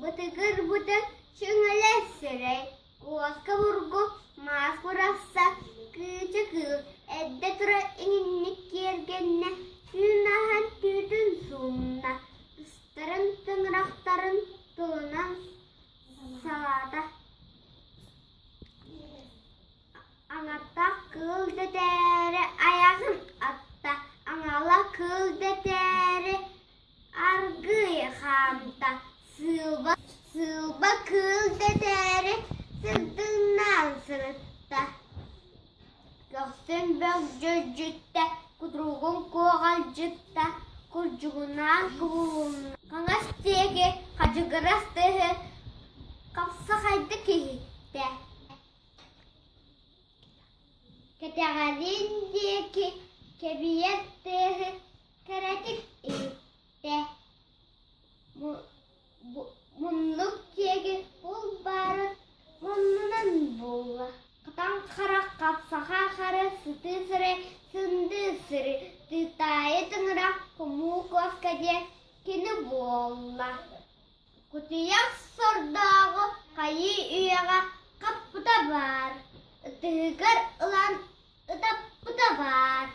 Бытыгыр бытык чүҥэлэ сирэй, куоска бургу, маас курасса, кыыча кыыл эрдэ тура иҥинник киэргэннэ, түүн аһан түүтүн суунна, тыстарын тыҥырахтарын тылынан салаата. Аҥаттах кыыл дэтээри айаҕын атта, аҥала кыыл дэтээри аргыый хаамта, сыылба, сыылба кыыл дэтээри сырдыҥнаан сырытта. Көхсүн бөгдьөдьүттэ, кутуругун куоҕалдьытта, курдьугунаан кубулунна. Хаҥас диэки хачыгырас тыһы хапсахайдык иһиттэ. Кэтэҕэрин диэки кэбийэр тыаһы кэрэтик иһиттэ. Муннук диэки булбаарын муннунан булла. Хатан харах хапсаха хара сытыы сыры сындыы сыры тыытаайы тыҥырах хомуу куоска диэн кини буолла. Кутуйах сордооҕу хайыы үйэҕэ хаппыта баар, ытыһыгар ылан ытаппыта баар.